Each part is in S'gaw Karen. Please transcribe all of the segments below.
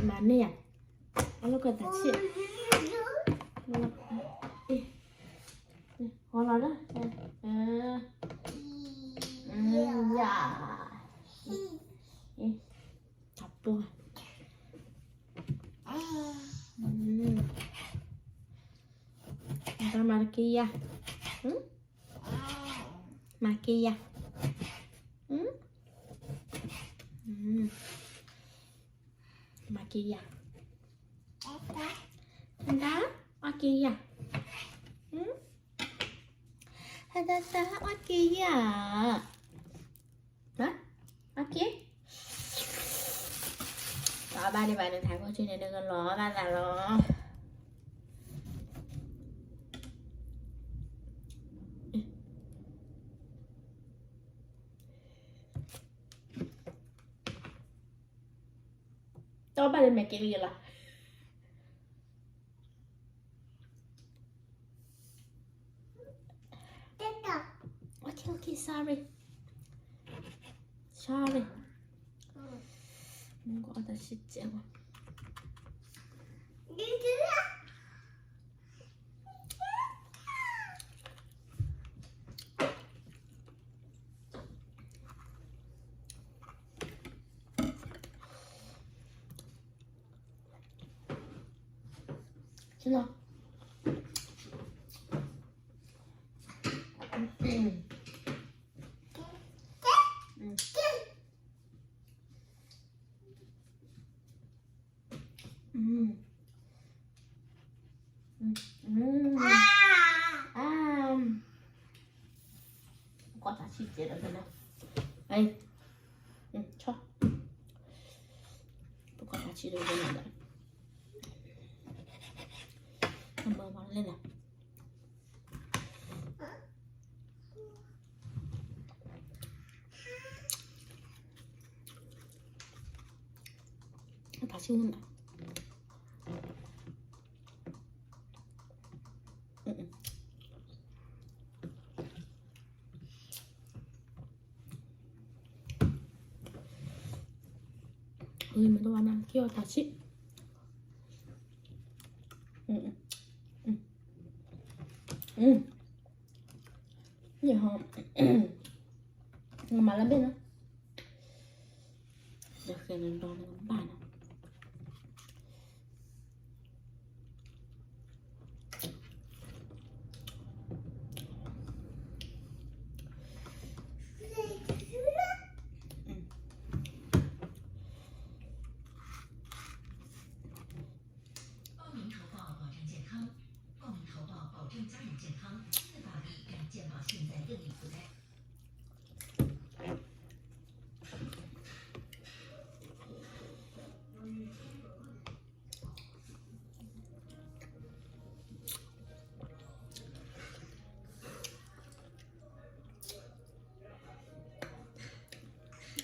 မၤန့ၢ်ယၤ, အလီၢ်ကသးဆံး, ဟီလီၤလၢ, ယၤ, တၢ်ပှီၢ်, တၢ်မၤတက့ယၤ, မၤက့ယၤ, မၤက့ယၤ, တၢ်အီၣ်က့ယၤ, တၢ်တၢ်အီၣ်က့ယၤ, အီၣ်က့, တဘၣ်ဒံးဘၣ်န့ၣ် ထးခိၣ်ဆူန့ၣ် နကလီၤဘၣ်သးလီၤ. တဘၣ်ဒံးမဲာ်က့လံလီၤ. Okay, okay, sorry. Sorry. မ့ၢ်ကီးအတၢ်ဆံးစဲးဝဲ. ပကီးတၢ်ဆံးစဲးဒီးနၤ, အံၤ, ဆီ, ပကီးတၢ်ဆံးဒီးနၤဒီး, အမၤဝဲလဲၣ်နၤ. အတၢ်ဆူၣ်နၤ, မ့ၢ်တဝါနၤ က့ၤအီၣ်တၢ်ဆံး, န့ၣ်ဟီ, နမၤလၢဘ့ၣ်နီၤ, ဒီးဃဲနဒီနဘၣ်နီၤ.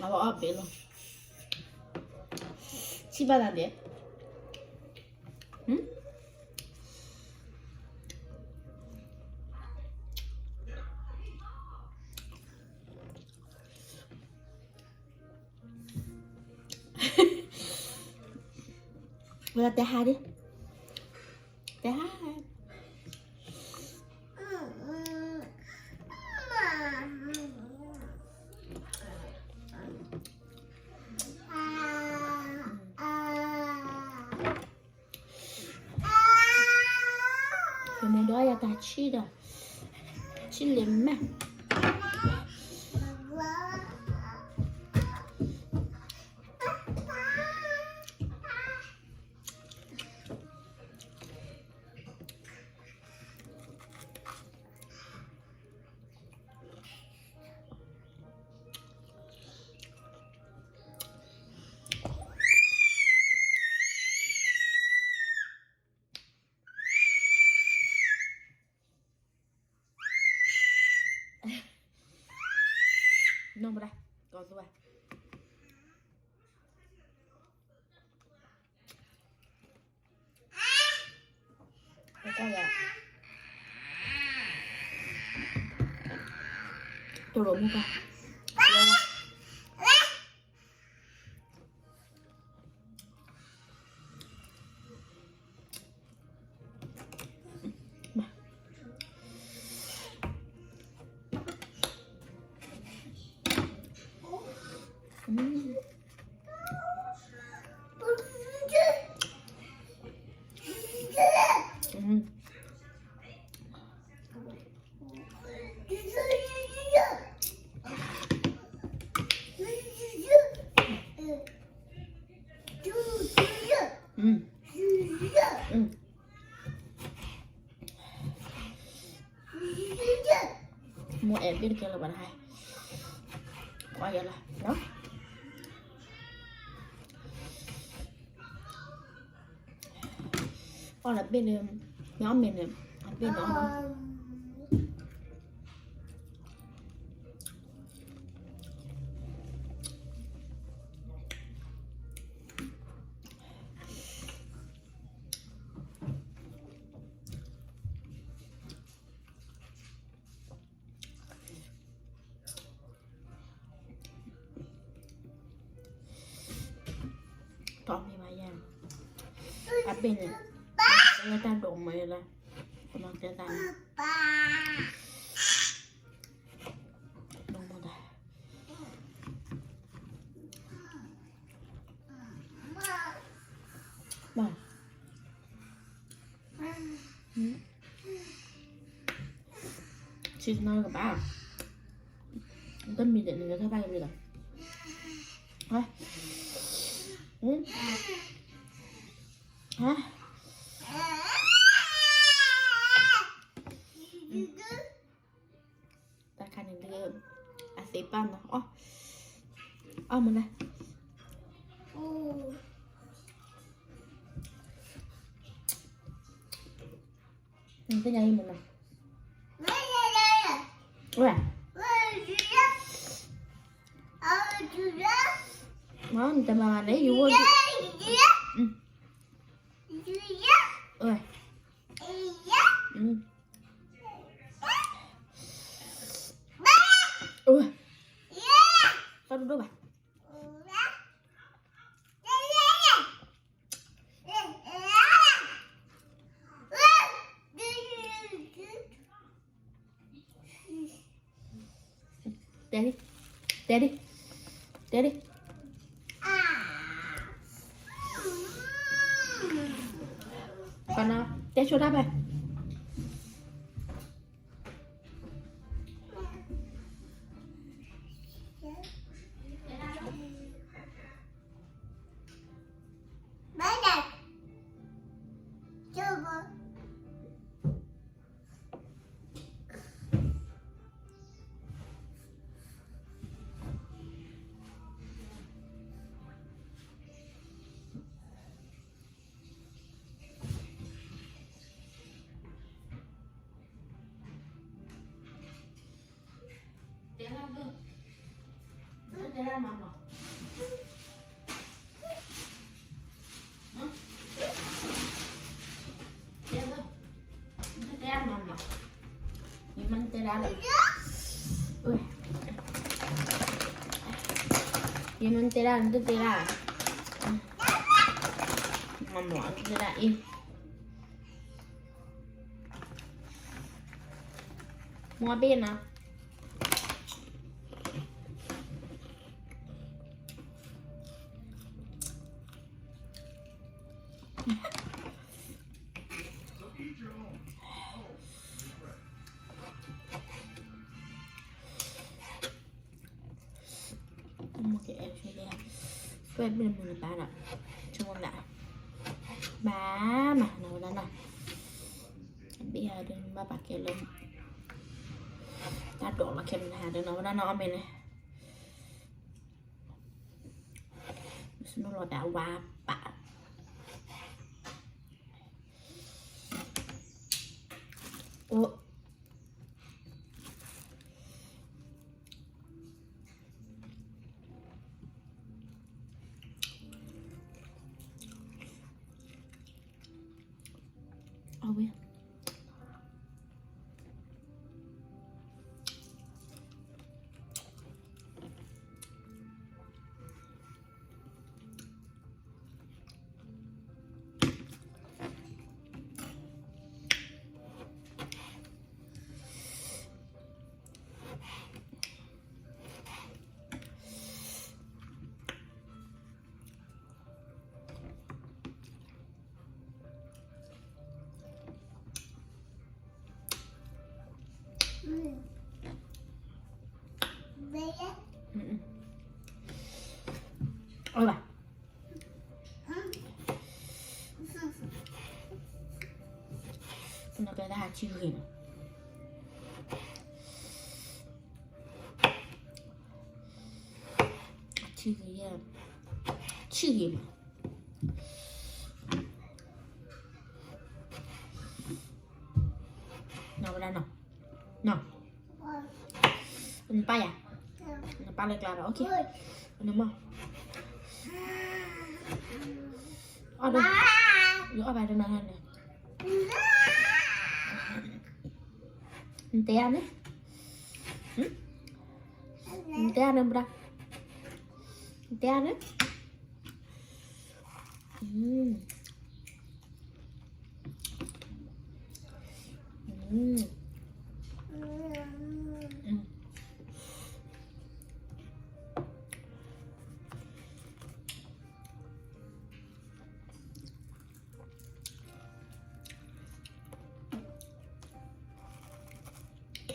အဝဲအီၣ်ဘ့ၣ်လီၤ, ဆံးဘၣ်သးဒဲး, ဝဲဒၣ်တဲဟါဒံး, တဲဟါ, ယမိၢ်ဒီးယၤတၢ်ဆံးဒီး, ဆံးလံာ်မဲာ်. နီၢ်ဘၣ်, ကီၢ်သူဝဲ, တရိးမူကါ, ဝဲဝဲ. อืม อืม อืม อืม မိၢ်အဲၣ်ဘ့ၣ်တကဲလၢၤဘၣ်တခါ, ကွၢ်ယဲလီၤ, အီၣ်လၢဘ့ၣ်လၢ မ့ၢ်အီၣ်မ့ၢ်န့ၣ် အဘ့ၣ်န့ၣ်အီၣ် တီမ့ၢ်ဘၣ်ယၤ, အဘ့ၣ်န့ၣ် လၢတၢ်ဒိးမးလၢ ကမၤကဲသးန့ၣ် ဒိးမးတၢ် ဘၣ် ဆံးနီကဘၣ်, တမံၤဒဲးန့ၣ် လၢထီၣ်ဘၣ်ကဘျံးလီၤ, ဟါ ဟါ တၢ်ခါန့ၣ်ဒုး အသ့ပာ်နီၤ အီၣ် အီၣ်မနုၤ နသ့ၣ်ညါအံၤမနုၤ ဝဲ မ့ၢ်နတမၤဘၣ်န့ၣ် ယဝဲ ဝဲ တၢ်ဒိၣ်ဒိၣ်ဘၣ် တဲဒံ တဲဒံ တဲဒံ တဲဆိတၢ်ဖဲ တဲလၢ တဲလၢမၤမၤ တဲလၢ တဲလၢမၤမၤ ယမ့ၢ်တဲလၢ ယမ့ၢ်တဲလၢ နတတဲလၢ မၤမၤ နတဲလၢအံၤ မ့ၢ်ဘ့ၣ်နီၤ မ့ၢ်ကအဲၣ်ဆိဒၣ် ကွဲၢ်ဘ့ၣ်မုၢ်နပၢ်ဒီး ဆိကမိၣ်မး ဘၣ်မး နီၤဝဲဒၣ်နီၤ ဘ့ၣ်ယၤဒုး ဘၣ်ပာ်ကဲလၢ တၢ်ဒိးလီၤခဲမုၢ်နၤဒုး နီၤဝဲဒၣ်နီၤ အီၣ်မ့ၢ်န့ၣ် စနိလီၤတၢ်ဝါပာ် အိၣ် အဝဲ တ အီၣ်ဘၣ်, ပနကဲဒၣ်အထံဂ့ၤမး, အထံဂ့ၤယဲ, ထံဂ့ၤမး, နီၢ်ဝဲဒၣ်နီၢ်, နီၢ်, နပၢ်ယၤ, နပၢ်လၢကျါဒီး OK, နမၢ်, အီၣ်ဒိၣ်, ယအီၣ်ဘၣ်တနီၤနီၤန့ၣ်, နတဲယၤန့ၣ်, နတဲယၤန့ၣ်ဘၣ်, နတဲယၤန့ၣ်,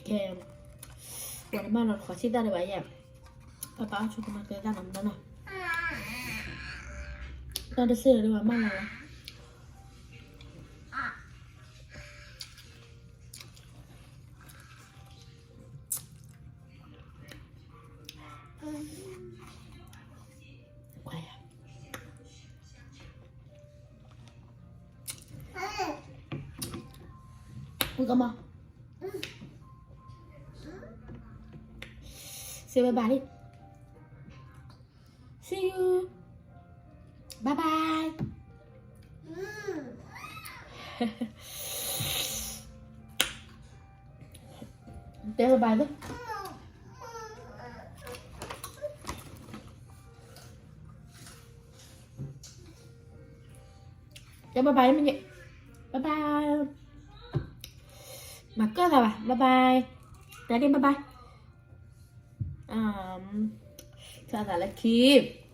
ကဲ, ပှၤတမၢလီၤတခီဆံၣ်တၢ်ဒံးဘၣ်ယဲ, ပၢ်ပၢ်အီၣ်ဆိကမိၣ်ကဲတၢ်နီၤမနီၤနီၤ, တၢ်တစ့ၢ်ဒီးပှၤမၢလီၤလီၤ. ဝံကမ, say bye bye, see you, bye bye, တဲ bye bye လၢ တဲ bye bye မ့ၢ်, bye bye, မၤကၢၢ်သးဘၣ် bye bye, တဲဒၣ် bye bye, သးသးလၢခံ